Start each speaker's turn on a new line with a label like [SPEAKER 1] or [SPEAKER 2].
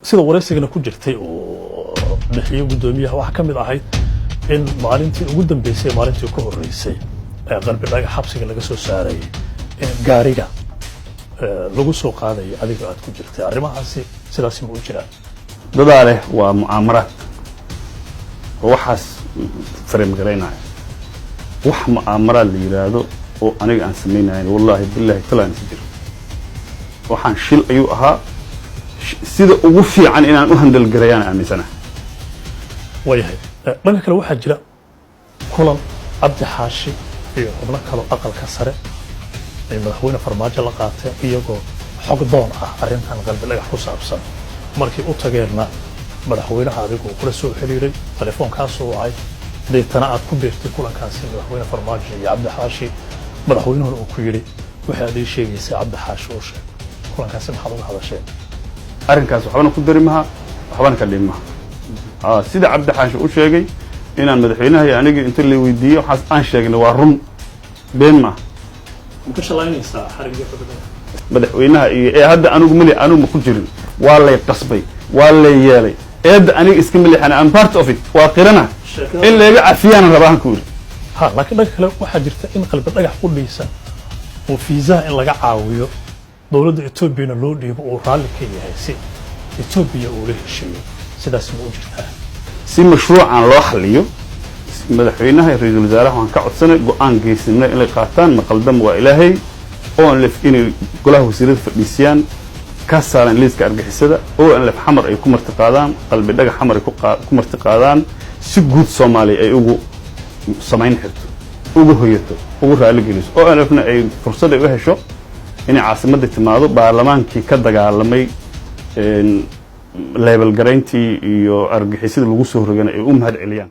[SPEAKER 1] Sida waraysigana ku jirtay oo bixiyey guddoomiyaha, waxaa ka mid ahayd in maalintii ugu dambeysay, maalintii ku horreysay ee Qalbi Dhagax xabsiga laga soo saarayay, in gaariga lagu soo qaadayay adiga aad ku jirtay. Arrimahaasi sidaasi ma u jiraan?
[SPEAKER 2] Dadaa leh waa mu'aamaraad oo waxaas fareemgaraynaya. Wax mu'aamaraad la yidhaahdo oo aniga aan samaynayn, wallaahi billahi talaan is jiro. Waxaan shil ayuu ahaa. Sida ugu fiican inaan u handle garayaan aaminsanahay.
[SPEAKER 1] Waayahay. Dhanka kale, waxaa jira kulan Cabdi Xaashi iyo xubno kaloo Aqalka Sare ay Madaxweyne Farmaajo la qaateen, iyagoo xog doon ah arrintan Qalbi Dhagax ku saabsan. Markii u tageenna, madaxweynaha adigu kula soo xiriiray, telefoonkaasoo wacay, deetana aad ku biirtay kulankaasi Madaxweyne Farmaajo iyo Cabdi Xaashi, madaxweynuhuna uu ku yidhi: "Waxay aad ii sheegaysaa Cabdi Xaashi oo sheeg." Kulankaasi maxaad uga hadasheen?
[SPEAKER 2] Arrinkaas waxbana ku dari maha, waxbana ka dhimi maha. Sida Cabdi Xaashi u sheegay inaan madaxweynaha iyo anigii inta la weydiiyey waxaas aan sheegnay, waa run, been maaha.
[SPEAKER 1] Ma ka shalaynaysaa xarigii Qalbi Dhagax?
[SPEAKER 2] Madaxweynaha iyo ee hadda anigu mali, anigu ma ku jirin. Waa lay qasbay, waa lay yeelay. Eedda aniga iska malixana, am part of it, waa qirana. In layga cafiyaan rabaan ku yidhi.
[SPEAKER 1] Ha, laakiin dhanka kale waxaa jirta in Qalbi Dhagax qudhiisa oo fiisaha in laga caawiyo dowladda Etoobiyana loo dhiibo uu raalli ka yahay si Etoobiya uu la heshiiyo. Sidaas ma u jirtaa?
[SPEAKER 2] Si mashruucan loo xaliyo, madaxweynaha iyo ra-iisul wasaaraha waxaan ka codsanay go-aan geesinimo inay qaataan. Maqaldam waa Ilaahay. ONLF inay golaha wasiirada fadhiisiyaan, ka saaraan liiska argixisada. ONLF Xamar ay ku marti qaadaan, Qalbi Dhagax Xamar ay ku marti qaadaan, si guud Soomaaliya ay ugu samayn xirto, ugu hoyato, ugu raaligeliso. ONLFna ay fursad ay u hesho inay caasimadda timaado. Baarlamaankii ka dagaalamay label garayntii iyo argagixisyada lagu soo rogana ay u mahad celiyaan.